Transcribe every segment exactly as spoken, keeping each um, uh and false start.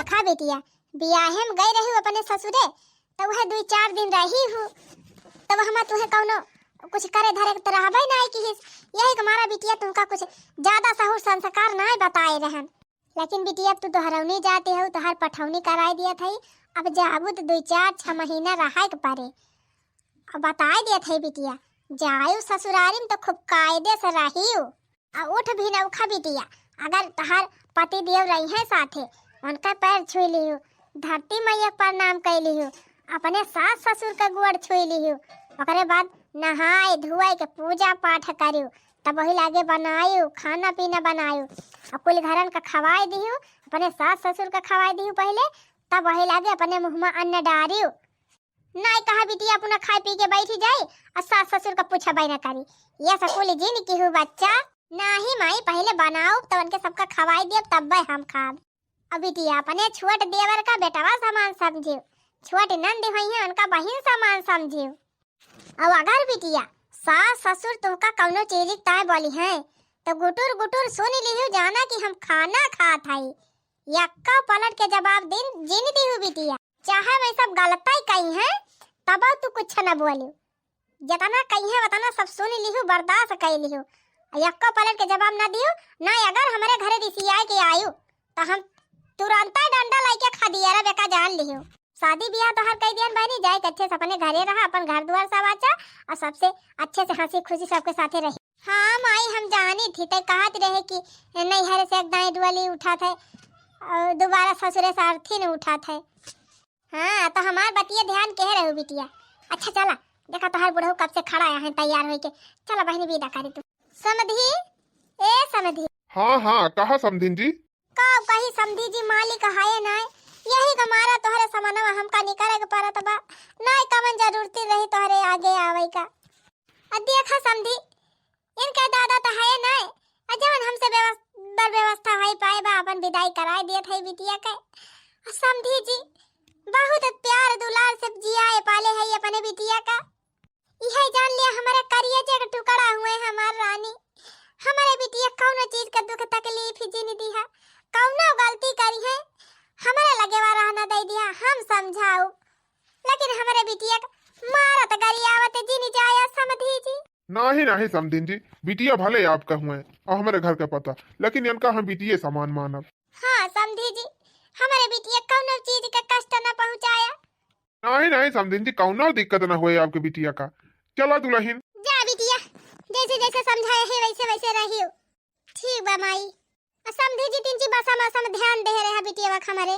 खा बिटिया, बियाहे में गई रही अपने ससुरे, तो वह दुई चार दिन रही हूँ, तो वह में तुहे कौनो कुछ करे धरे के तो रहबे नाहीं किहिस। यही के मारा बिटिया तुमका कुछ ज्यादा सहूर संस्कार नाहीं बताए रहन। लेकिन बिटिया, अब तू दोहरौनी जाती हऊ, तोहार पठौनी कराए दिया थई। अब जाबू तो दुई चार छह महीना रहे के परे। अब बताए दिया थई बिटिया, जायू ससुरारी में तो खूब कायदे से रहियो। आ उठ भी न उखा बिटिया, अगर तोहार पति देव रही हैं साथे, उनका पैर छुई लियो, धरती मैया के प्रणाम कर लियो, अपने सास ससुर के गोड़ छुई लियो, ओकरे बाद नहाए धोए के पूजा पाठ करियो, तब वही लागे बनायू, खाना पीना बनायू, आ कुल घरन का खवाए दिहू, अपने सास ससुर का खवाए दिहू पहिले, तब वही लागे अपने मुँह में अन्न डारियो। नाहीं कहा बिटिया, अपना खाए पी के बैठी जाई, आ सास ससुर का पूछबे न करी। ये स्कूल जिन की हूँ बच्चा। नाहीं माई, पहिले बनाओ, तब उनके सबका खवाई दियब, तब्बे हम खाब। अब बिटिया, अपने छोट देवर का बेटवा समान समझियो, छोट नंद होई है, उनका बहिन समान समझियो। अब अगर बिटिया, सास ससुर तुमका कौनो चीज ताय बोली हैं, तो गुटुर गुटुर सुन लिहू, जाना कि हम खाना खात हई। यक्का पलट के जवाब दिन जिन दिहू बिटिया, चाहे वै सब गलतै कही हैं, तबो तू कुछ न बोलियो। जतना कही हैं, वतना सब सुन लिहू, बर्दाश्त कर लिहू। यक्का पलट के जवाब न दिहू, न अगर हमरे घरे रिसियाए के आयू, तो हम तुरंतै डंडा लइके खदियरा बेका जान लिहू। शादी बियाह तोहार कई दिहन बहिनी, जाए के अच्छे से अपने घरे रहा, अपन घर दुआर सब आचा, और सबसे अच्छे से हंसी खुशी सबके साथे रही। हाँ माई, हम जानी थी, तै कहत रहे कि नैहर से एक दाई डोली उठात है, और दोबारा ससुरे से अर्थी न उठात है। हाँ, तो हमार बतिया ध्यान के रहू बिटिया। अच्छा चला, देखा तोहार बुढ़ऊ कब से खड़ा है तैयार होइके। चला बहिनी, विदा करी तू। समधी, ए समधी। हाँ, हाँ, कहा समधिन जी? का कही समधी जी, मालिक है नाय, यही का मारा तोहरे समनवा हमका निकरे के परत बा। नाय कवन जरूरती रही तोहरे आगे आवे का। आ देखा समधी, इनके दादा तो है नाय, आ जवन हमसे व्यवस-, बर व्यवस्था है पाए बा, अपन विदाई कराए दियत है बिटिया के। आ समधी जी बहुत प्यार दुलार से जियाए पाले है अपने बिटिया का। इहे जान लिया, हमारे करियजे के टुकड़ा हुए हमार रानी। हमारे बिटिया कौनो चीज का दुख तकलीफ ही जिन दिहा, कौनो गलती करी है, हमारे लगे वा रहना दे दिया, हम समझाऊ, लेकिन हमारे बिटिया का मारत गरियावत जिन जाया समधी जी। नाही, नाही समधिन जी, बिटिया भले आपका हुए और हमारे घर का पता, लेकिन इनका हम बिटिये समान मानब। हाँ समधी जी, हमारे बिटिया कौनो चीज का कष्ट न पहुँचाया। नाही, नाही समधिन जी, कौनो दिक्कत ना होए आपके बिटिया का। चला दुलहिन। जा बिटिया, जैसे जैसे समझाए है वैसे वैसे रहियो। ठीक बा माई। आ समधी जी तिनची बसा मसा में ध्यान दे रहा बिटिया का हमारे।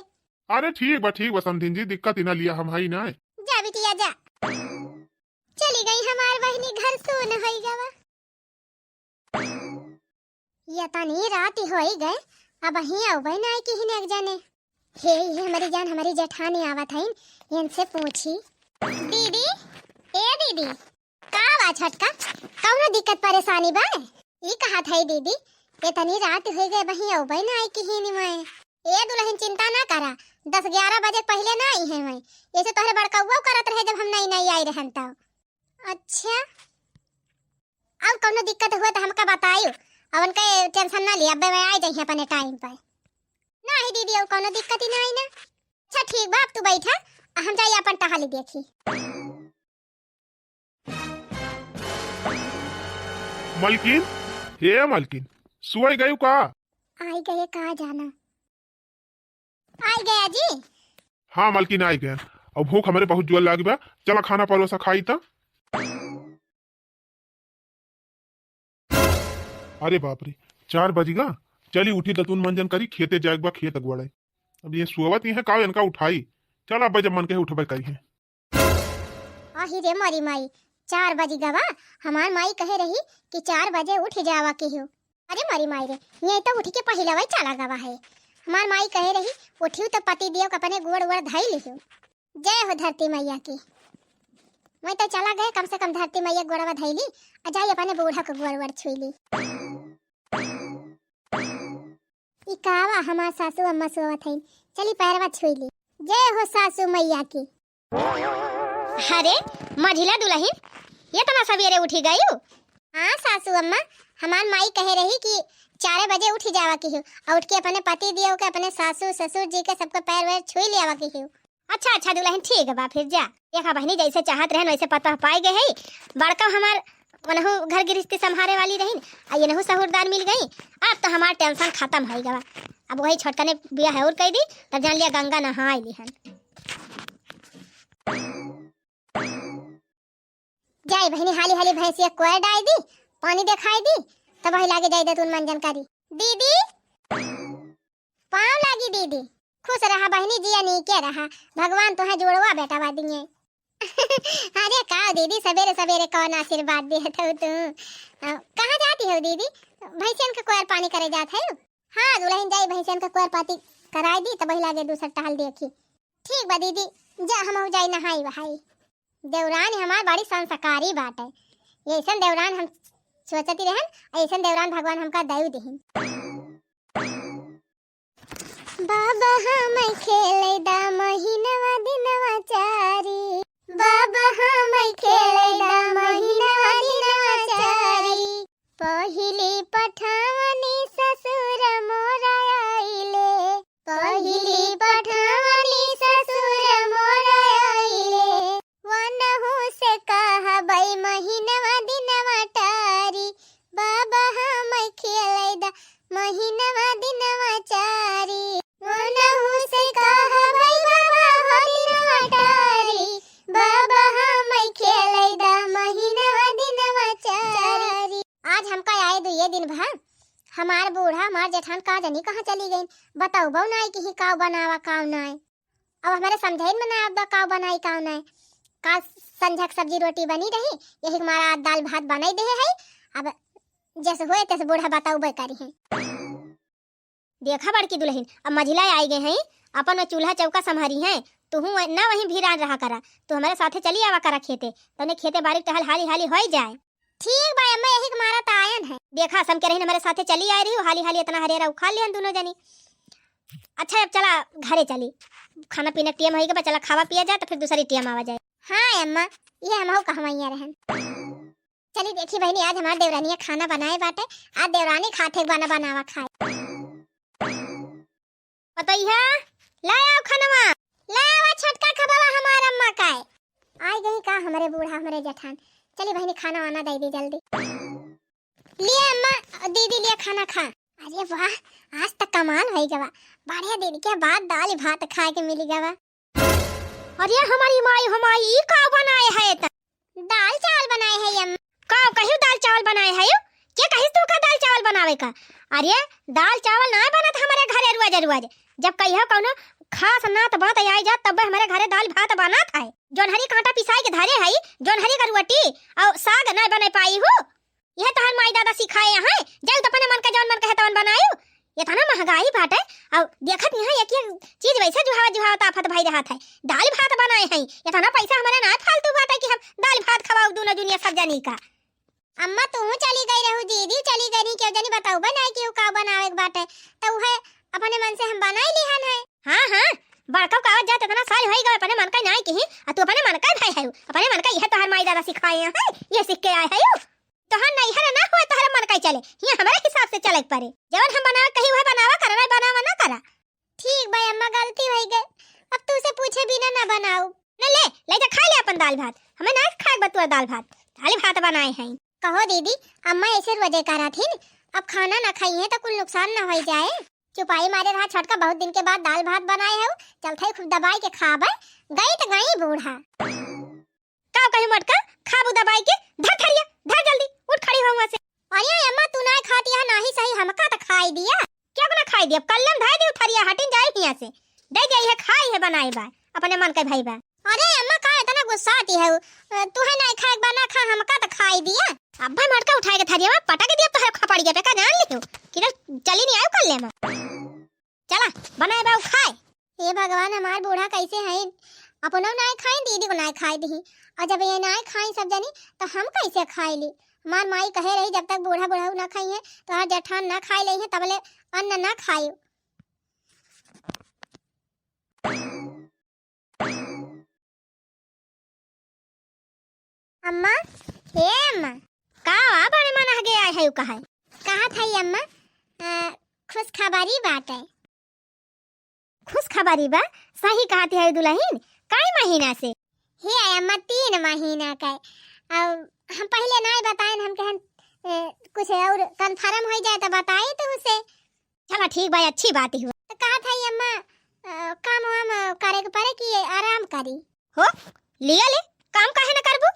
अरे ठीक बा, ठीक बा समधिन जी, दिक्कत ही ना लिया हम हई ना। जा बिटिया जा। चली गई हमार बहिनी, घर सून होई गवा। ये तनी रात ही होई गए, अबहीं अउबे नाई किहिन एक जने। हे, ये हमारी जान, हमारी जेठानी आवत हईन, इनसे पूछी। दीदी, ए दीदी। का बा छोटका, कौनो दिक्कत परेशानी बा? ई कहत हई दीदी, ये तनी रात होई गए, अबहीं अउबे नाई किहिन मैं। ए दुलहिन चिंता ना करा, दस ग्यारह बजे पहिले ना आई है मैं। ऐसे तोहरे बड़कउआ करत रहे जब हम नई नई आई रहन तब। अच्छा, अब कौनो दिक्कत हुआ तो हमका बताइयो, अब उनके tension ना लिया, अबे मैं आ जाइए अपने time पर। नाही दीदी, अब कौनो दिक्कत ही ना आई ना। अच्छा ठीक बा, अब तू बैठा, आ हम जाई अपन टहली देखी। मलकिन, हे मलकिन, सोई गयू का? आई गए का जाना। आई गया जी। हाँ मलकिन, आई गया। अब भूख हमरे बहुत जोर लागी बा, चला खाना परोसा खाई त। अरे बाप रे, चार बजिगा। चली उठी, दतुन मंजन करी, खेते जाएक बा, खेत अगुवाड़े। अब ये सोवत ही है का, इनका उठाई। चला अब जब मन के उठबे करी है। आही रे मोरी माई, चार बजिगा बा। हमार माई कहे रही कि चार बजे उठ जावा के हो। अरे मोरी माई रे, ये तो उठ के पहिलवा चला गवा है। हमार माई कहे रही, उठियो तो पति देव के अपने गोड़ वोड़ धई लिहो। जय हो धरती मैया की। मैं तो चला गए, कम से कम धरती मैया गोड़वा धई ली, आ जाई अपने बूढ़ा के गोड़ वोड़ छुई ली। ई कावा हमार सासू अम्मा सोवत हईन, चली पैरवा छुई ली। जय हो सासू मैया की। अरे मझिला दुलहिन, ये तना सवेरे उठी गयू? हाँ सासू अम्मा, हमार माई कहे रही कि चारे बजे उठि जावा किहु, अउ उठि के अपने पति दियो के, अपने सासू ससुर जी के सबके पैर वैर छुइ लियावा किहु। अच्छा, अच्छा दुलहिन, ठीक बा फिर जा। देखा बहिनी, जइसे चाहत रहन वइसे पतोह पाइ गए हई। बड़का हमार ओनहु घर गृहस्थी सम्हारे वाली रहिन, अउ एनहु सहुरदार मिलि गई। अब तउ हमार tension खतम होइ गवा। अब वही छोटकने बियाह अउर कइ दी, तब जान लिया गंगा नहाइ लिहन। जाई बहिनी, हाली हाली भैंसिया कोयर डाइ दी, पानी देखाइ दी, तब वही लागे जाई दतुन मंजन करी। दीदी, पाँव लागी दीदी। खुश रहा बहिनी, जिया नीके रहा, भगवान तोहे जोड़वा बेटवा दिए। अरे का दीदी, सबेरे सबेरे कौन आशीर्वाद दिहत हउ तू? अ, कहाँ जाति हउ दीदी? भैंसियन के कोयर पानी करे जात हउ? हाँ दुलहिन, जाई भैंसियन के कोयर पाती कराइ दी, तब वही लागे दूसर टहल देखी। ठीक बा दीदी, जा हमहू जाई नहाई वहाई। देवरान हमार बड़ी संस्कारी बाटे। अइसन देवरान हम सोचती रहन, अइसन देवरान भगवान हमका दयु दिहिन। बाबा हमइ खेलै दा महीनवा दिनवा चारी, बाबा हमइ खेलै दा महीनवा दिनवा चारी। पहिली पठवनी ससुर मोर आइले, पहिली पठवनी ससुर मोर आइले। वनहु से कहबै महीनवा दिनवा टारी, बाबा हमइ खेलै दा महीनवा दिनवा चारी। वनहु से कहबै बाबा हो दिनवा टारी, बाबा हमइ खेलै दा महीनवा दिनवा चारी। आज हमका आए दुइये दिन भा, हमार बूढ़ा, हमार जेठान का जनी कहाँ चली गइन, बतउबउ नाई कि ही काउ बनावा, काउ नाई। अब हमरे समझइन में ना आवत बा काउ बनाई, काउ नाई। का संझा के सब्जी रोटी बनी रही, यही के मारा आज दाल भात बनाई देहे है। अब जैसे होए तैसे बूढ़ा बतउबे करी हैं। देखा बड़की दुलहिन, अब मझिला आई गए हैं, अपन वो चूल्हा चौका संभारी हैं, तुहू वह-, ना वहीं भिरान रहा करा, तू हमरे साथे चली आवा करा खेते, तने खेते बारी के टहल हाली हाली होइ जाए। ठीक बा अम्मा, यही के मारा त आयन है। देखा, सम के रहिन हमरे साथे चली आए रही, हाली हाली इतना हरेरा उखाड़ लिहन दुनो जनी। अच्छा, अब चला घरे चली, खाना पीना के टेम होइ गवा, चला खावा पिया जाए, तो फिर दूसरी टेम आवा जाए। हाँ अम्मा, ये हमहू कहवैया रहन। चली देखी बहिनी, आज हमार देवरानिया खाना बनाए बाटे, आज देवरानी खाते बना बनावा खाए। पतोहिया, ला आव खनवा। ला आवा छोटका खबवा हमार अम्मा काए। आइ गई का हमरे बूढ़ा, हमरे जेठान। चली बहिनी, खाना वाना दइ दी जल्दी। लिया अम्मा, दीदी लिया खाना खा। अरे वाह, आज त कमाल होइ गवा, बड़े दिन के बाद दाल भात खाए के मिली गवा। अरे हमारी माई, हमारी ई का बनाए है त? दाल चावल बनाए है अम्मा। का कहियो दाल चावल बनाए है यो? के कहिस तू का दाल चावल बनावे का? अरे दाल चावल ना बनत हमरे घरे रोज रोज। जब कहियो कौनो खास नात बात आई जात तब हमरे घरे दाल भात बनत है। जोन्हरी कांटा पिसाई के धरे है, जोन्हरी का रोटी अउ साग ना बने पाई हूँ। यह तोहर माई दादा सिखाए हैं, जाऊ त अपने मन का जौन मन कहे तवन बनायू। इतना महंगाई बाटे, अउ देखत यहाँ एक एक चीज वैसे जुहावत जुहावत आफत भई रहत है। दाल भात बनाए हैं, इतना पैसा हमरे ना फालतू बाटे कि हम दाल भात खवाऊ दुनो जुनिया सब जनी का। अम्मा तू चली गई रहू, दीदी चली गई, केहू जनी बतउबे नाई कि उ का बनावे के बाटे, त उहे अपने मन से हम बनाई लिहन है। हाँ हाँ, बड़का का जात इतना साल होई गए अपने मन का नाई किही, आ तू अपने मन का भाई है, अपने मन का यह तोहर माई दादा सिखाए हैं, ये सीख के आए है। तोहार नैहर ना हुआ, तोहरे मन का चले, हियाँ हमरे हिसाब से चले के पड़े। जवन हम बनावे कही, वह बनावा करा, नहीं बनावा ना करा। ठीक बा अम्मा, गलती होइ गए, अब तू से पूछे बिना ना बनाऊ। न ले, ले जा खा ले अपन दाल भात, हमें ना खाए बतुआ दाल भात, दाल भात बनाए हैं। कहो दीदी, अम्मा ऐसे रोजे करा थी, अब खाना ना खाई है तो कुल नुकसान ना हो जाए। चुपाई मारे रहा छोटका, बहुत दिन के बाद दाल भात बनाए है, चलते ही खूब दबाई के खाबे। गई तो गई बूढ़ा। का कही मोटका, खाबू दबाई के? धर थरिया, धर जल्दी, उठ खड़ी हो हुआँ से। अरे अम्मा, तू ना खाती है, ना ही सही हमका त खाई दिया। क्या को ना खाई दिया? कल्लम धाई दे थरिया, हटिन जाई हियाँ से। दे जाई है, खाई है बनाई बा, अपने मन के भाई बा। अरे अम्मा, का इतना गुस्सा आती है? तू है ना खाए बा ना खा, हमका त खाई दिया। अब भाई मोटका उठाए के थरिया में पटक दिया, तोहरे खपड़िया पे का जान लियो। किधर चली नहीं आयो कल्ले में। चला, बनाए बा, खाए। हे भगवान, हमार बूढ़ा कैसे हैं? अपनो नाय खाई, दीदी को नाय खाए दिही। और जब ये नाय खाई सब जनी, तो हम कैसे खाए ली? हमार माई कहे रही, "जब तक बूढ़ा बूढ़ा ना खाई है, तो हर जेठान ना खाए ले है, तबले अन्न ना खाए।" अम्मा, हे अम्मा। का वा, बड़े मन हगे आए है, कहा है? कहा था ये अम्मा, अ, खुशखबरी बाटे। खुशखबरी बा? सही कहत है दुलहिन, कई महीना से? हे अम्मा, तीन महीना के। अब हम पहिले नाई बताएन, हम कहन, ए, कुछ और confirm होइ जाए तो बताई तुहसे। चला ठीक बा, अच्छी बात ही हुआ। तो कहत है अम्मा, अ, काम वाम करे के परे कि आराम करी? हो, लिया ले, काम काहे न करबू?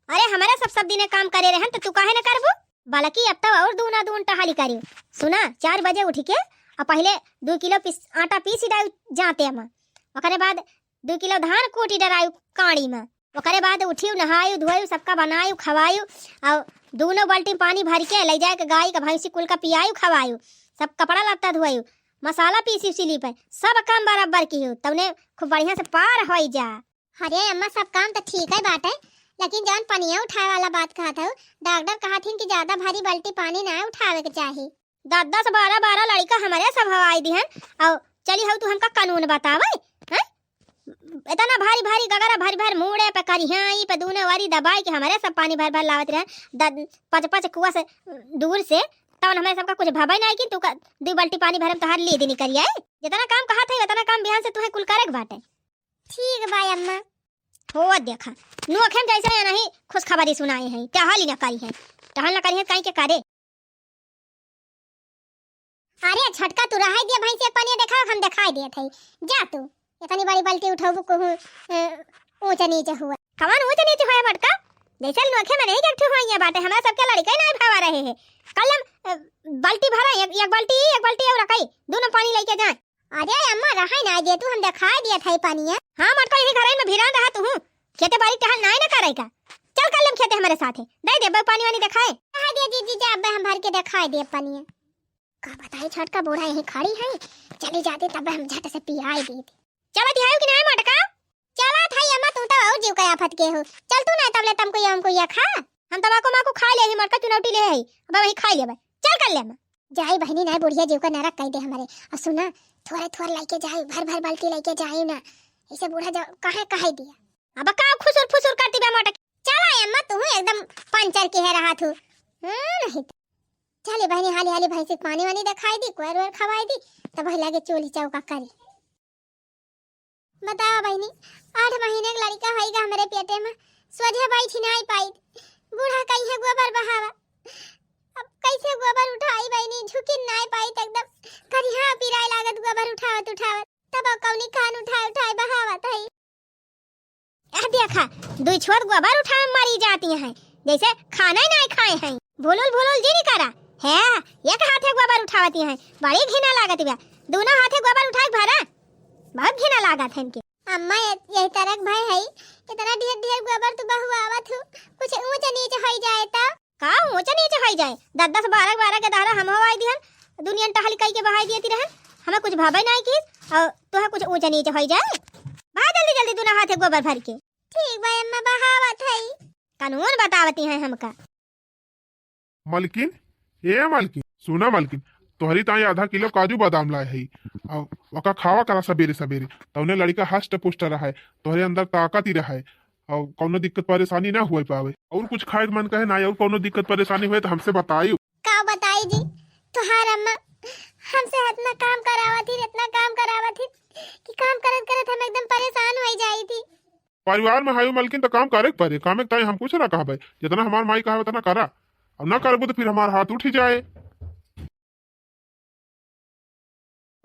अरे, हमरे सब, सब दिने काम करे रहन, तो तू काहे न करबू? बल्कि अब तो और दूना दून टहली करी। सुना, चार बजे उठ के आ पहिले दू किलो पीस, आटा पीसी डाई जाते में, ओकरे बाद दू किलो धान कूटी डराई काड़ी में, ओकरे बाद उठी, नहाई धोई, सबका बनाई खवाई, और दूनो बाल्टी पानी भर के ले जाए के गाय के, भैंसी कुल का पियाई खवाई, सब कपड़ा लत्ता धोई, मसाला पीसी उसी ली पे, सब काम बराबर की हो, तउने खूब बढ़िया से पार होई जा। अरे अम्मा, सब काम तो ठीक है बाटे, लेकिन जौन पनिया उठाए वाला बात कहत हऊ, डॉक्टर कहत हिन कि ज्यादा भारी बाल्टी पानी ना उठावे के चाही। दस दस, बारह बारह लड़िका हमरे सब हवाई दिहन, और चली हऊ तू हमका कानून बतावे, हैं? इतना भारी भारी गगरा भर भर मूड़े पे करिहाई पे दूनो वारी दबाई के हमरे सब पानी भर भर लावत रहन, द-, पाँच पाँच कुआ से दूर से, तवन हमरे सबका कुछ भबे नाई कि तू का दुई बाल्टी पानी भरम तोहार ले देनी करिया है। जितना काम कहत है, उतना काम बिहान से तुहे कुल करे के बाटे। ठीक बा अम्मा। हो देखा, नोखे में जैसे नहीं खुशखबरी सुनाई है, टहल ही न करी है, टहल न करी है, काई के करे। अरे छोटका, तू रहाई दिया, भैंस एक पनिया देखा, हम देखाई दिए थे, जा तू। इतनी बड़ी बाल्टी उठाऊ को हूँ, अ, ऊंचा नीचे हुआ। कमान ऊंचा नीचे हुआ है मोटका? जैसे नोखे में नहीं, एक ठो हुआ बाटे, हमरा सबके लड़िका ही नहीं भावा रहे हैं। कल हम, अ, बाल्टी भरा, एक, एक बाल्टी, एक बाल्टी और रखाई, दूनो पानी लेके जाए। अरे अम्मा, रहाई ना दे तू, हम देखाई दिया था पानी है। हाँ मोटका, यही घर में भिरान रहा तू, खेते बाड़ी टहल नाई ना करे का। चल कल हम खेते हमरे साथ है, दे दे बहू पानी वानी देखाए। रहाई दे जीजी, जा अब हम भर के देखाई दे पानी है। का बताई छोटका, बूढ़ा यहीं खड़ी है, चली जाती तब हम झट से पियाई देती। चलत है कि नहीं मोटका? चलत है अम्मा, तू तो और जीव का आफत के हो। चल तू ना तबले तमको ये हमको ये खा। हम तमाकू माकू खा ले ही मोटका, चुनौटी ले है, अब वही खा लेबे। चल कर ले अम्मा। जाई बहिनी, ना बुढ़िया जीव का नरक कह दे हमारे। और सुना, थोड़े थोड़े लेके जाई, भर भर बाल्टी लेके जाई ना, ऐसे बूढ़ा जा कहे कहे दिया। अब का खुसुर फुसुर करती बे मोटकी? चला अम्मा, तू एकदम पंचर के है रहा तू। हाँ, नहीं तो। चली बहिनी, हाली हाली भैंसी के पानी वानी देखाई दी, कोयर वोयर खवाई दी, तब वही लगे चूल्ही चौका करी। बतावा बहिनी, आठ महीने के लड़िका होइगा हमरे पेटे में, सोझे बैठी नाई पाई, बूढ़ा कहिए गोबर बहावा। अब कैसे गोबर उठाई बहिनी, झुकिन नाई पाई, एकदम करिहा पिराए लागत गोबर उठावत उठावत। तब अब कौनी कान उठाए उठाए बहावत है। आ देखा, दुई छोट गोबर उठावे में मरी जाती हैं, जैसे खाना ही नहीं खाए हैं। भुलुल भुलुल जी नहीं करा है, एक हाथे गोबर उठावती हैं, बड़ी घिना लागत बा। दोनों हाथे गोबर उठाए भरा, बहुत घिना लागत है इनके। अम्मा, ये, यही तरह के भय है, इतना ढेर ढेर गोबर तू बहवावत हो, कुछ ऊंच नीच होई जाए तो? का ऊंच नीच होई जाए? दस दस बारह बारह के दहरा हम हवाई दिहन, दुनिया टहल कई के बहाई दियती रहन, हमें कुछ भावे नहीं की, और तुहे कुछ ऊंच नीच होई जाए। बहा जल्दी जल्दी दोनों हाथे गोबर भर के। ठीक बा अम्मा, बहावत है। कानून बतावती हैं हमका। मलकिन, ए मलकिन, सुना मलकिन, तोहरी ताई आधा किलो काजू बादाम लाए हई, और ओका खावा करा सबेरे सबेरे, तौने लड़िका हष्ट पुष्ट रहे, तोहरे अंदर ताकत ही रहे, और कौनो दिक्कत परेशानी ना हुए पावे। और कुछ खाए के मन कहे ना, और कौनो दिक्कत परेशानी हुए तो हमसे बताई। का बताई जी, तोहार अम्मा हमसे इतना काम करावत ही, इतना काम करावत ही कि काम करत करत हम एकदम परेशान हो जाई थी। परिवार में हाई मलकिन तो काम करे के परे, काम एक ताई हम कुछ ना कहबे, जितना हमार माई कहे उतना करा, और ना करबू तो फिर हमार हाथ उठ जाए।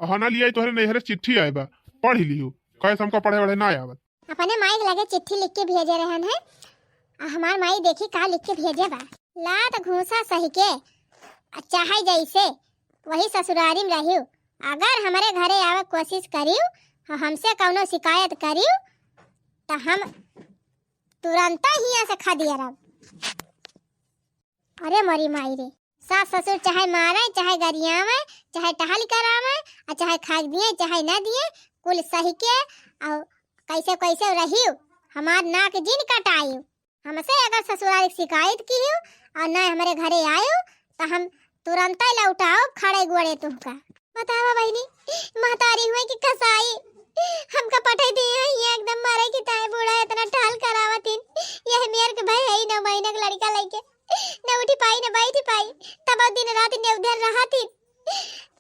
अहा ना लियाई, तोहरे नैहरे चिट्ठी आए बा, पढ़ लियो, कहे हमका पढ़े वढ़े ना आवत। अपने माई के लगे चिट्ठी लिख के भेजे रहन है, आ हमार माई देखी का लिख के भेजे बा। लात घूसा सही के, आ चाहे जैसे वही ससुरारी में रहियो, अगर हमरे घरे आवे कोशिश करियो, आ हमसे कौनो शिकायत करियो, तो हम तुरंत ही यहाँ से खदेरब। अरे मोरी माई रे, सास ससुर चाहे मारे, चाहे गरियावे, चाहे टहल करावे, आ चाहे खाए दिए, चाहे न दिए, कुल सही के, और कैसे कैसे रहियो, हमार नाक जिन कटाइयो। हमसे अगर ससुराल की शिकायत कियो और न हमरे घरे आयो, तो हम तुरंत लौटाओ खड़े गोड़े तुमका। बतावा बहिनी, महतारी हुए कि कसाई, हमका पठे दिए हैं, ये एकदम मरे की ताई, बूढ़ा इतना टहल करावत हिन, यह मेर के भाई है ही नौ महीने के लड़का लेके, न उठी पाई, न बैठी पाई, तब दिन रात ने उधर रहत हिन।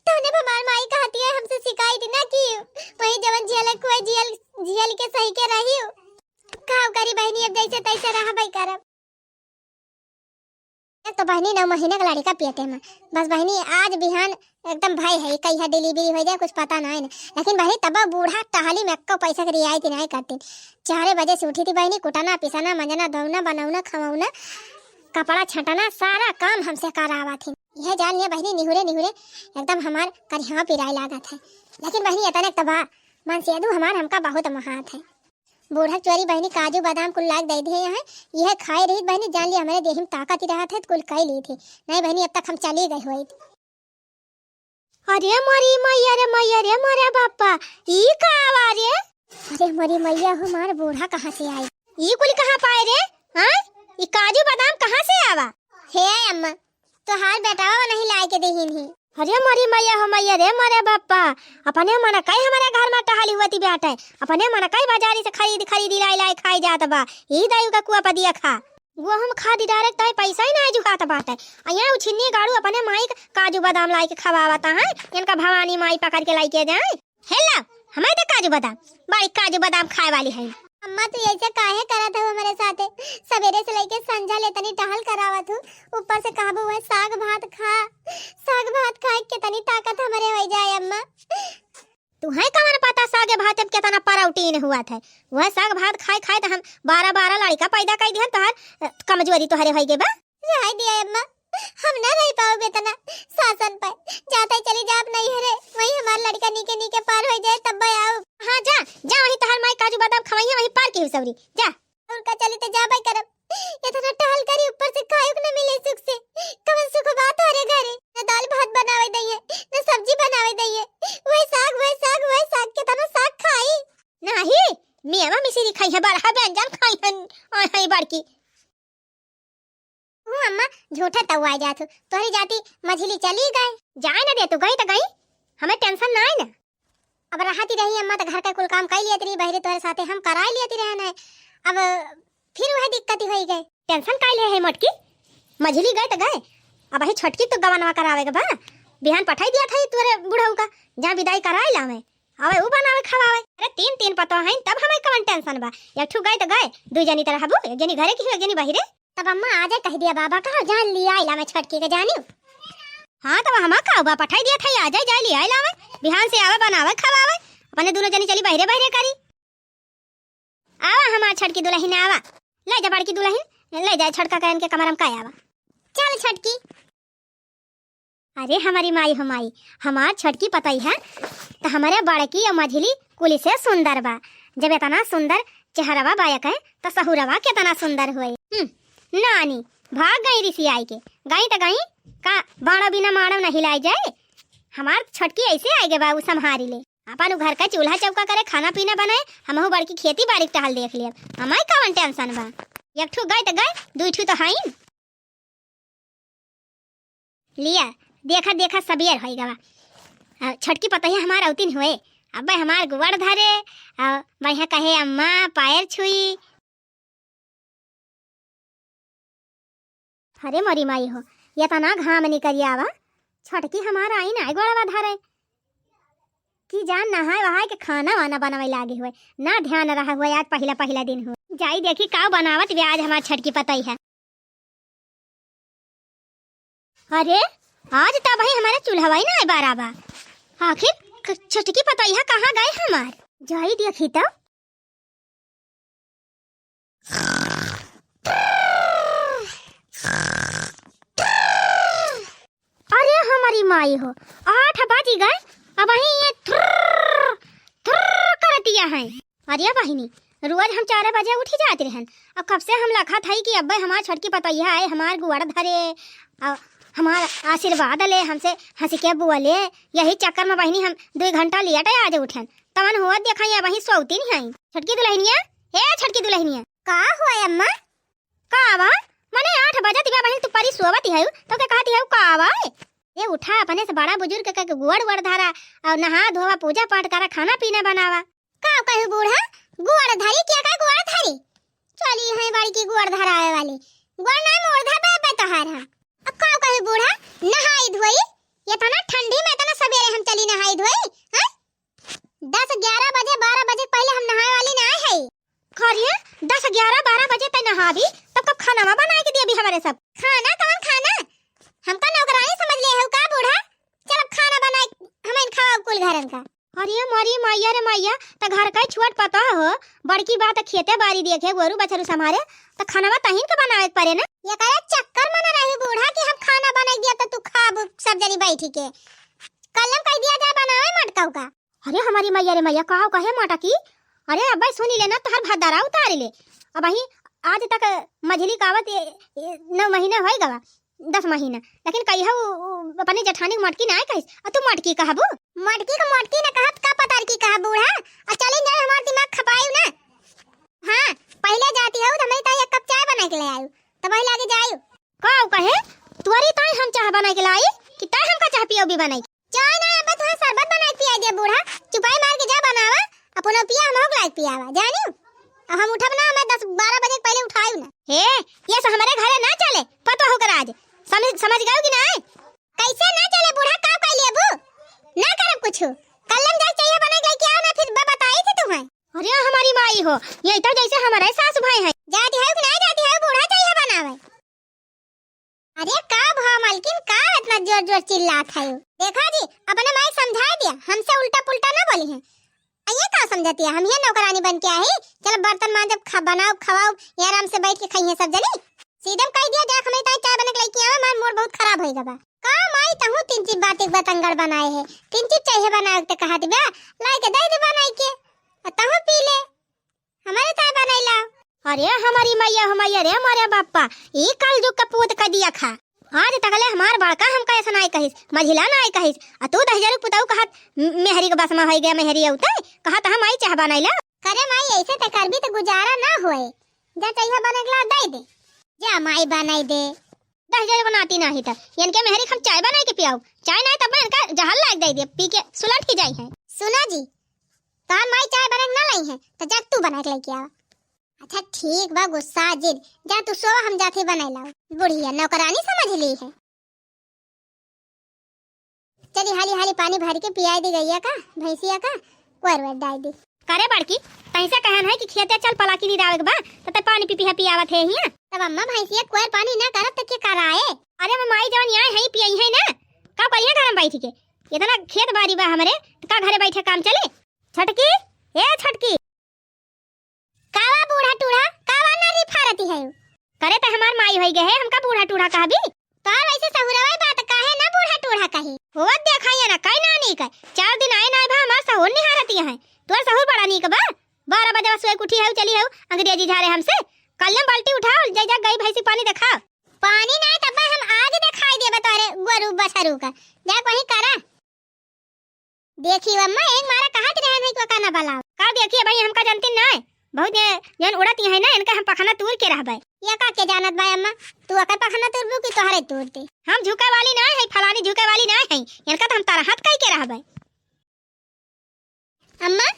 तोहने हमार माई कहती है, हमसे शिकायत ना की, वही जवन झेलक हुए झेल, झेल के सही के रही। का करी बहिनी, अब जैसे तैसे रहबै करब। एक तो बहिनी नौ महीना का लड़का पेटे में, बस बहिनी आज बिहान एकदम भय है, कहिया delivery हो जाए, कुछ पता नहीं है। लेकिन बहिनी तब बूढ़ा टहली में एक्को पैसा की रियायत नहीं करती। चारे बजे से उठी थी बहिनी, कुटना, पिसना, मंजना, धोना, बनौना, खवौना, कपड़ा छटना, सारा काम हमसे करावा थी। यह जान लिया बहिनी, निहुरे निहुरे एकदम हमार करिहा पिराए लागत है। लेकिन बहिनी इतने तबा मन से अदू हमार हमका बहुत महात है। बूढ़ा चोरी बहिनी काजू बादाम कुल लाग दे दिए हैं, यह खाए रही बहिनी, जान लिया हमारे देही में ताकत ही रहत है, तो कुल कई ली थी। नहीं बहिनी, अब तक हम चली गए हुई। अरे मोरी मैया रे मैया रे मोरे बापा, ई का आवा रे? अरे मोरी मैया हो, हमार बूढ़ा कहाँ से आई? ई कुल कहाँ पाए रे? हाँ, ई काजू बादाम कहाँ से आवा? हे अम्मा, तोहार बेटावा नहीं लाए के देहिन ही। अरे मोरी मैया हो मैया रे मोरे बापा, अपने मन कई हमारे घर में टहली हुआ थी बेटा, अपने मन कई बाजारी से खरीद खरीद लाई लाई खाई जात बा। ई दायु का कुआ पदिया खा। वो हम खा दी direct, ताई पैसा ही ना जुटात बाटे। आ यहाँ उछिन्नी गाड़ू अपने माई के काजू बादाम लाई के खवावता है, इनका भवानी माई पकड़ के लाई के जाए। हेला, हमें दे काजू बादाम, बड़ी काजू बादाम खाए वाली है। अम्मा, तू ऐसे काहे करत हो हमारे साथे? सवेरे से लेके संझा ले तनी टहल करावत हूँ, ऊपर से कहबू वह साग भात खा, साग भात खाए के तनी ताकत हमारे हो जाए अम्मा। तुहैं कवन पता सागे भात में केतना protein हुआ था? वह साग भात खाए खाए तो हम बारह बारह लड़का पैदा कर दिहन, तोहार, अ, कमजोरी तोहरे होई गे बा। रह दिया अम्मा, हम ना रह पाओ बेतना शासन पर। जाते चली जाब नहीं हरे, वही हमार लड़का नीके नीके पार हो जाए तब आऊ। हाँ जा, जा वही तोहार माई काजू बादाम खवाइए, वही पार की हुसवरी, जा। उनका चली तो जाबे करब। इतना टहल करी, ऊपर से खाए के न मिले सुख से। कवन सुख बात हो रे घरे? न दाल भात बनावे दइए, न सब्जी बनावे दइए। वही साग, वही साग, वही साग, केतना साग खाई? नाही, मेवा मिश्री खाई है, बड़हा व्यंजन खाई है, ओए है बड़की। हूँ अम्मा, झूठे तउआए जात हो। तोहरी जाति मझिली चली गए। जाए न दे, तू गई तो गई, हमें tension ना आए ना। अब रहती रही अम्मा, तो घर का कुल काम कर लियत रही, बहरे तोहरे साथे हम कराए लियत रहे न। अब फिर वह दिक्कत ही होई गए। Tension काहे ले है मोटकी? मझिली गए तो गए, अब ही छोटकी तो गवनवा करावे के बा। बिहान पठाई दिया था तोरे बुढ़ऊ का, जहाँ विदाई कराए लावे, आवे उ बनावे खवावे। अरे तीन तीन पतो हैं, तब हमें कवन tension बा? एक ठू गए तो गए, दू जनी तो रहबू, एक जनी घरे की हो, एक जनी बहिरे। तब अम्मा आ जाए कह दिया बाबा का, जान लिया आइला मैं छोटकी के जानी। हाँ, तब हमा का बा, पठाई दिया था, आ जाए, जाए लिया आइला मैं, बिहान से आवे बनावे खवावे, अपने दोनों जनी चली बहिरे बहिरे करी। आवा हमार छोटकी दुलहिन आवा, ले जा बड़की दुलहिन, ले जा छोटका कहन के कमरा में का आवा। चल छोटकी। अरे हमारी माई हो माई, हमार छोटकी पतई है, त हमारे बड़की और मझिली कुली से सुंदर बा। जब इतना सुंदर चेहरवा बायक है, त सहुरवा कितना सुंदर होए। हम्म, नानी, भाग गई रिसी आई के, गई त गई, का बाणो बिना माणो नहीं लाई जाए। हमार छोटकी ऐसे आए गे बा, उ संभारी ले। अपन उ घर का चूल्हा चौका करे, खाना पीना बनाए, हमहू बड़की खेती बाड़ी के टहल देख लेब। हमार कवन tension बा? एक ठू गए त गए, दुई ठू तो हईन। लिया, देखा, देखा, सबेर होई गवा। आ, छोटकी पतोहिया हमार अउतिन हुए, अब्बे हमार गुआड़ धरे, आ, बढ़िया कहे, "अम्मा, पायर छुई।" अरे मोरी माई हो, ये तना घाम निकल आवा, छोटकी हमार आई ना गोड़वा धरे। कि जान नहाए वहाए के खाना वाना बनावे लागे हुए, ना ध्यान रहा हुए, आज पहिला पहिला दिन हुए। जाई देखी का बनावत बे आज हमार छोटकी पतई है। अरे, आज त भाई हमारे चूल्हवा ही ना आए बारा बा। आखिर क-, छोटकी पतोहिया कहाँ गए हमार? जाई देखी तो। अरे हमारी माई हो, आठ बज गए, अब वही ये थुर्र, थुर्र करतिया है। अरे बहिनी, रोज हम चार बजे उठी जात रहन। अब कब से हम लखत हई कि अब्बे हमार छोटकी पतोहिया आए, हमार गुआड़ धरे, अ, हमार आशीर्वाद ले, हमसे हंस के बोले। यही चक्कर में बहिनी हम दो घंटा लेट आज उठन। तवन हुआ देखा ये वही सोती नहीं आई। छोटकी दुलहिनिया, ए छोटकी दुलहिनिया। का हुआ अम्मा? का बा? मने आठ बजत बा बहिन, तू परी सोवत हऊ, तो के कहती हऊ का बा? ये उठा, अपने से बड़ा बुजुर्ग के, के गोड़ वोड़ धरा और नहा धोवा, पूजा पाठ करा, खाना पीना बनावा। का कहू बूढ़ा, गोड़ धरी? के का गोड़ धरी? चली है बड़की गोड़ धरावे वाली। गोड़ ना मोड़ धरबे पे तोहार हम। अब का कहू बूढ़ा, नहाई धोई, एतना ठंडी में एतना सबेरे हम चली नहाई धोई, हैं? दस ग्यारह बजे, बारह बजे पहिले हम नहाए वाली नाहीं है। अरे, दस ग्यारह बारह बजे तक नहाबी, तब कब खाना बनाए के दियबी हमरे सब? खाना? कवन खाना? हमका नौकरानी समझ ले हो का बूढ़ा? चल अब खाना बनाए, हम खवाओ कुल घरन का। अरे मोरी मैया रे मैया, त घर का छोट पतोह हो, बड़की बात खेते बारी देखे, गोरू बछरू संभारे, त खानवा तहिन के बनावे के परे ना। एकरे चक्कर में न रही बूढ़ा कि हम खाना बनाई दिया त तू खाब सब जनी बैठी के। कल्लम कह दिया जाए बनावे मटकाऊ का। अरे हमारी मैया रे मैया, काव कहे मोटकी? अरे अब्बे सुनी ले ना, तोहर भद्दरा उतारी ले। अबहीं आज तक मझली कावत ए, ए, नौ महीना होई गवा, दस महीना, लेकिन कहिया उ, उ, अपने जेठानी के मोटकी नाय कहिस, अ तू मोटकी कहबू? मोटकी के मोटकी न कहब, का पतार की कहब बूढ़ा? अ चलिन जाए, हमार दिमाग खपायू ना। हाँ, पहिले जाती हऊ त हमरी ताई एक कप चाय बनाई के ले आयू, तब वही लागे जायू। काव कहे? तुहरी ताई हम चाह बनाई के लाई कि ताई हमका चाह पियौबी बनाई के? चाय ना, अब तुहे शरबत बनाई के पियाई दे बूढ़ा। चुपाई मार के जा बनावा, अपनो पिया, हमहू के लायक पियावा, जानियो? अब हम उठब ना, हमें दस बारह बजे के पहिले उठायू ना। हे, ये सब हमरे घरे ना चले, पतोहू के राज। समझ, समझ गयो कि नाय? कैसे ना चले बूढ़ा, का कह लेबू? ना करब कुछ। कल्लम जाई चाय बनाई के लेके आओ ना, फिर ब-, बताई थी तुम्हें। अरे हमारी माई हो, ये तो जैसे हमारे सास भाई हैं। जाती है कि नाय जाती है बूढ़ा चाय बनावे? अरे का भा मलकिन, का इतना जोर जोर चिल्लात है? देखा जी, अपने माई समझाए दिया, हमसे उल्टा पुल्टा ना बोली है। अये का समझती है, हम ये नौकरानी बन के आई? चलो बर्तन मांजब, खा, बनाओ, खवाओ, ये आराम से बैठ के खाइए सब जनी। सीधम कह दिया, जा हमें ताई चाय बना के लेके आवे, हमार मूड बहुत खराब होई गबा। का माई, तहू तीन चीज बात एक बतंगड़ बनाए है, तीन चीज चाहिए बनाए के कहत बा, लाई के दे दे बनाई के, आ तहू पी ले। हमरे ताई बनैला। अरे हमारी मैया हो मैया रे, हमारे बापा, ई कलजुग का पूत क दिया खा। आज तकले हमार बड़का हमका ऐसा नाय कहिस, मझिला नाय कहिस, आ तू दहिजरू पुतऊ कहत म-, मेहरी के बस में होई गया, मेहरी औते कहत हम आई चाह बनैला। करे माई, ऐसे ते करबी त गुजारा ना होए, जा चाहिए बनैला दे दे, जा माई बनाई दे। दहिजरू बनाती नाही त इनके मेहरी हम चाय बनाई के पियाऊ, चाय नाय तब इनका जहर लाग दे दे, पी के सुलट ही जाई है। सुना जी, तोहार माई चाय बना के ना लाई है, तो जा तू बना के लेके आवा। अच्छा ठीक बा, गुस्सा जिन, जा तू सोवा, हम जाके बनाई लाओ। बुढ़िया नौकरानी समझ ली है। चली हाली हाली पानी भर के पियाई दी गैया का, भैंसिया का, कोर वर डाल दी। करे बड़की, तैसे कहन है कि खेते चल पलाकी निरावे के बा, तो ते पानी पी पी है पियावत है हिया। तब अम्मा भैंसिया कोर पानी ना करत तो के कराए? अरे हम माई जवन यहाँ है पियई है ना, का करिए घर में बैठ के? इतना खेत बारी बा हमरे, तो का घरे बैठे काम चले? छटकी, ए छटकी। कावा बूढ़ा टूढ़ा, कावा नरी फारती है? करे त हमार माई होई गए है, हमका बूढ़ा टूढ़ा कहबी? तोर वैसे सहुरवा बात काहे ना बूढ़ा टूढ़ा कही? होत देखाइए ना, कई ना नीक है। चार दिन आए ना भा हमार सहूर निहारती है। तोर सहूर बड़ा नीक बा। बारह बजे सोए के उठी है, चली है अंग्रेजी झारे हमसे। कल्लम बाल्टी उठाओ, जा जा गई भैंसी पानी देखा। पानी ना तब हम आज देखाई देबे तोरे गोरू बछरू का। जा वही करा। देखी अम्मा, एक मारा कहत रहन है कि ओका ना बलाओ। का देखी भाई, हमका जानती ना है। बहुत ये जन उड़त ही है ना, इनका हम पखना तूर के रहबे। ये का के जानत बा अम्मा, तू ओकर पखना तूरबू कि तोहरे तूर दे? हम झुके वाली ना है, फलानी झुके वाली ना है, इनका तो हम तरहत कह के रहबे। अम्मा,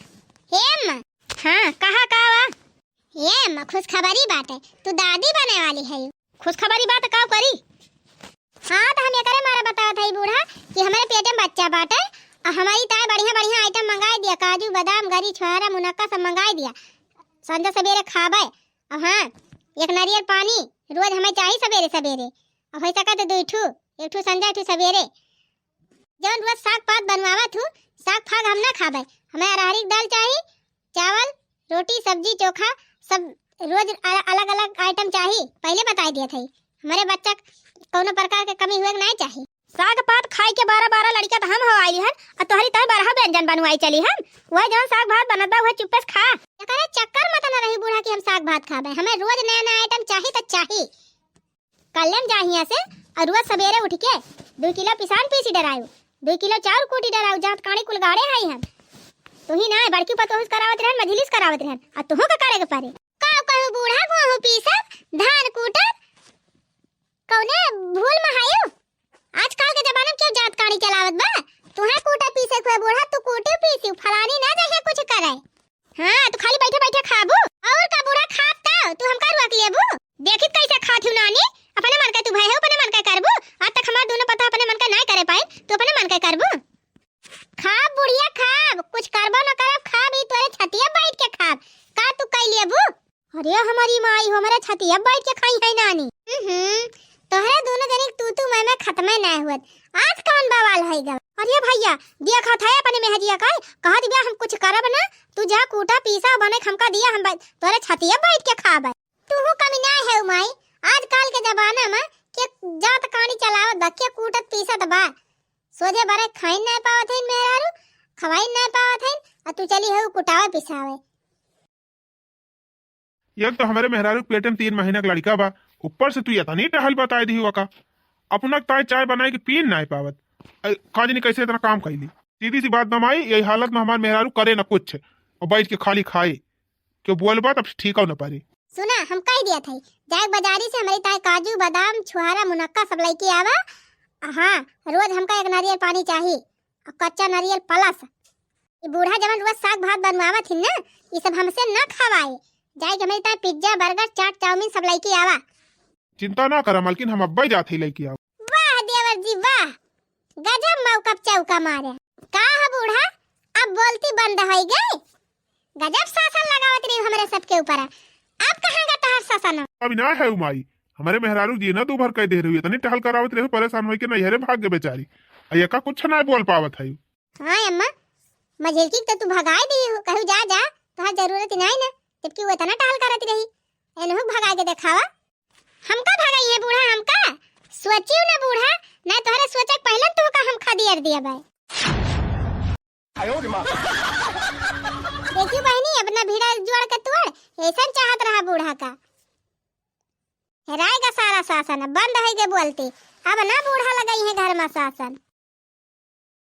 हे अम्मा। हाँ, कहा का बा? हे अम्मा, खुशखबरी बाटे, तू दादी बने वाली है। खुशखबरी बात का करी? हाँ, तो हम एकरे मारे बतावत हई बूढ़ा कि हमरे पेटे में बच्चा बाटे, और हमारी ताई बढ़िया बढ़िया आइटम मंगाई दिया, काजू, बादाम, गरी, छोहारा, मुनक्का सब मंगाई दिया, संझा सवेरे खाबे। और हाँ, एक नारियल पानी रोज हमें चाही सवेरे सवेरे, और हो सके तो दो ठू, एक ठू संझा, एक ठू सवेरे। जौन रोज साग पात बनवावत हूँ, साग फाग हम ना खाबे, हमें अरहरी के दाल चाही, चावल, रोटी, सब्जी, चोखा, सब रोज अ-, अलग-अलग आइटम चाही, पहिले बताई दियत हई। हमरे बच्चा क कौनो प्रकार के कमी हुए के नाहीं चाही। साग पात खाई के बारह बारह लड़िका त हम हो आइली हन, आ तोहरी तय बारह व्यंजन बनवाई चली हन। वह जौन साग भात बनत बा, वह चुप्पे से खा। एकरे चक्कर मत न रही बूढ़ा कि हम साग भात खाबे, हमें रोज नया नया आइटम चाही त चाही। कल्ले में जा हियां से, और रोज सबेरे उठ के दो किलो पिसान पीसी डरायो, दो किलो चाउर कूटी डरायो, जात काड़ी कुल गाड़े हई हम। तू ही ना, बड़की पतोहू से करावत रहन, मझिली से करावत रहन, आ तुहू का करे के परे। का कहू बूढ़ा, गोहूं पीसब, धान कूटब, कौने भूल में हयू? आजकल के जमाना में केहू जात काड़ी चलावत बा? तुहे कूटे पीसे के हुए बूढ़ा, तू कूटी पीसी, फलानी ना जइहे कुछ करे। हाँ, तू खाली बैठे बैठे खाबू? और का बूढ़ा, खाब त तू हमका रोक लेबू? देखित कैसे खात हूँ नानी, अपने मन का तू भय है, अपने मन का करबू। आज तक हमार दोनों पता अपने मन का नाय करे पाए, तू तो हमारी माई हो, हमरे छतिया बैठ के खाई है नानी। हम्म, तोहरे दोनों जने के तू तू मैं मैं खत्मे ना हुअत। आज कौन बवाल है गवा? अरे भैया, देखत है अपने मेहरिया का, कहत बिया हम कुछ करब ना, तू जा कूटा पीसा बने के हमका दिया, हम बै-, तोरे छतिया बैठ के खाबे। तू कमी ना है माई, आजकल के जमाना में के जात कानी चलावत बा, के कूटत पीसत बा। सोझे बरे खाइन ना पावत है मेहरारू, खवाइन ना पावत है, आ तू चली है कुटावे पिसावे। एक तो हमरे मेहरारू के पेटे में तीन महीना के लड़का बा, ऊपर से तू इतनी टहल बताए दी हुआ का। अपना ताई चाय बनाए के पीन नाय पावत। अ, का जानी कैसे इतना काम कैली। सीधी सी बात बा माई, यही हालत में हमार मेहरारू करे न कुछ और बैठ के खाली खाए। क्यों बोलबा तब ठीक हो न पारे। सुना, हम कह दिया था, जाए बाजारी से हमारी ताई काजू, बादाम, छुहारा, मुनक्का सब लेके आवा। हाँ, रोज हमका एक नारियल पानी चाही। और कच्चा नारियल पलस। ई बूढ़ा जवन रोज साग भात बनवावत हिन ना, ई सब हमसे न खवाए। जाए के हमरे ताई पिज्जा, बर्गर, चाट, चाउमीन सब लइके आवा। चिंता ना करा मालकिन, हम अब्बे जात ही लइके आवा। वाह देवर जी वाह, गजब मौका पे चौका मारे। का ह बूढ़ा, अब बोलती बंद होइ गई? गजब शासन लगावत रही हमरे सबके ऊपर। अब कहाँ गा तोहर शासन? अब ना है उ माई, हमरे मेहरारू जी ना दो भर कह दे रही, इतनी टहल करावत रही, परेशान होई के नैहरे भाग गए बेचारी। आ ये का कुछ ना बोल पावत है। हाँ अम्मा, मझिलकी के तो तू भगाए दी हो, कहू जा जा, तोहार जरूरत ही नहीं ना, जबकि वो इतना टहल करत रही। एनहु भगा के देखावा। हमका भगाई है बूढ़ा, हमका? सोचियो ना बूढ़ा, ना तोहरे सोचे के पहले तोहका हम खदियर दिया बाय। देखी बहनी, अपना भिड़ा जोड़ के तोड़, ऐसन चाहत रहा बूढ़ा का। हेराय का सारा शासन, बंद है के बोलती, अब ना बूढ़ा लगाई है घर में शासन।